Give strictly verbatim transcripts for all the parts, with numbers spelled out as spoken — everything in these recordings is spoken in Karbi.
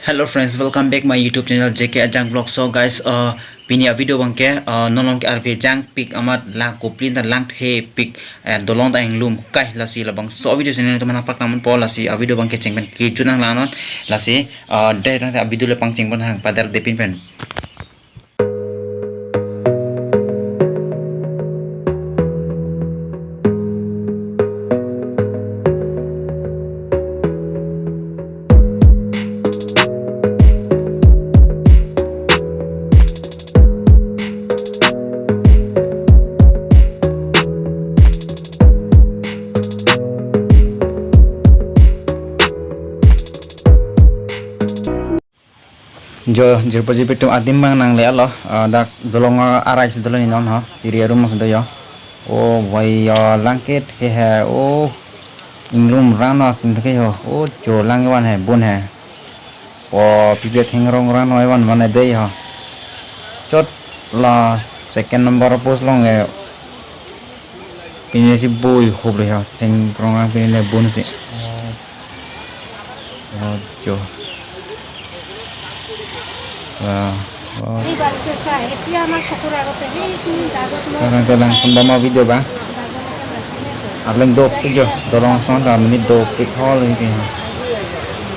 Hello friends, welcome back my YouTube channel J K Ajang Vlog. So guys, uh, pini a video abangke, uh, non along ke arve jangpik amat lang koplin ta langthepik, eh, dolong ta inglum kai, lasi labangso video channel teman apak namun po, lasi a video abangke chengpen kejut nang langnon, lasi, uh, dai tang a video le pangcheng pon hang padar depin pen. Jo, jirpo jirpi atum adim abang nangle-etlo, ah, dak dolong arai si dolo ni non ho, chiri arum si do jo. O vai jo, langkit ke he, o inglum rano tin ke ho, o jo lang van he, bun he. O pipe thengrong rano van mane dei ho. Chot la second number post along ke. Pine si bui hup le ho, thengrong lang pine le bun si. Oh, jo. Wah, wah. এই বাড়ি শেষ হয়, এতিয়া আমাৰ চকুৰ আগতে সেইখিনি দাগত মই Orang telang pun bama video ba. Arleng dopik jo, dolong asong ta monit dopik hol ini.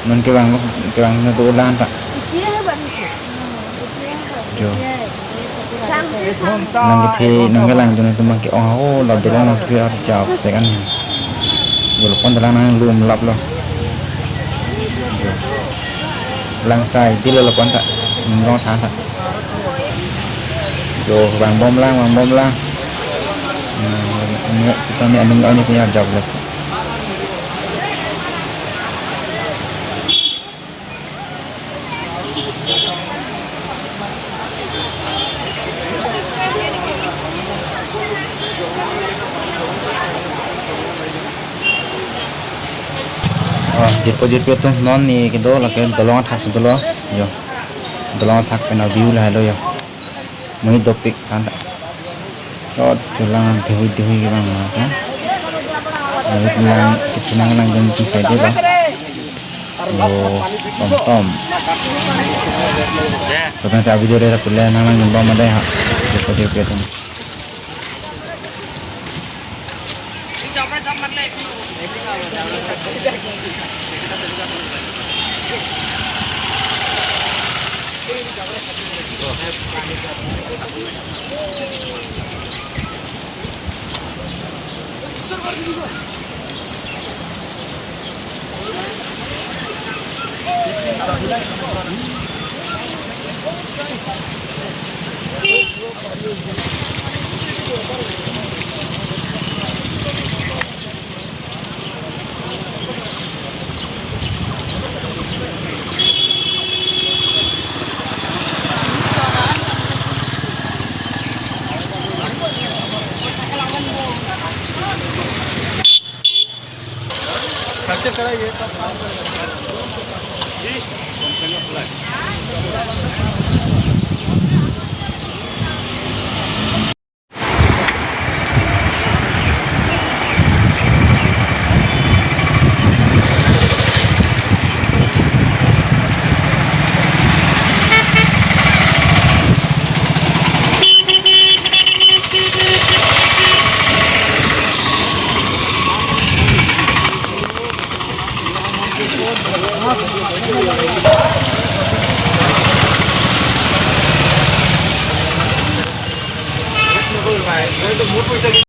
Non kevang, kevang na dolang ta. এতিয়াহে বাঢ়িছে। Jo. Nang kethe, nang kelang dun atum abangke, oh, oh, la dolong nang kiri arjap se kan. Jo, lapon ta lang nanglum laplo. Jo. Lang sai, di lo lapon ta. Nong than ta. Jo, vangbom lang, vangbom lang. Hmm, ini, kita ni anung, ini punya arjap lo. Oh, jirpo jirpi atum, non ne kedo lake dolong athak si dolo. Jo. Dolong athak pen a view lahelo jo. Monit dopik than ta. Chot, jo lang dehui dehui kevang ma ta. Lake lang, kechenang lang jong tung sai dolo. Jo, tom tom. Kotang ta video dera pule nang lang jumpa ma dei ha. Jirpo jirpi atum.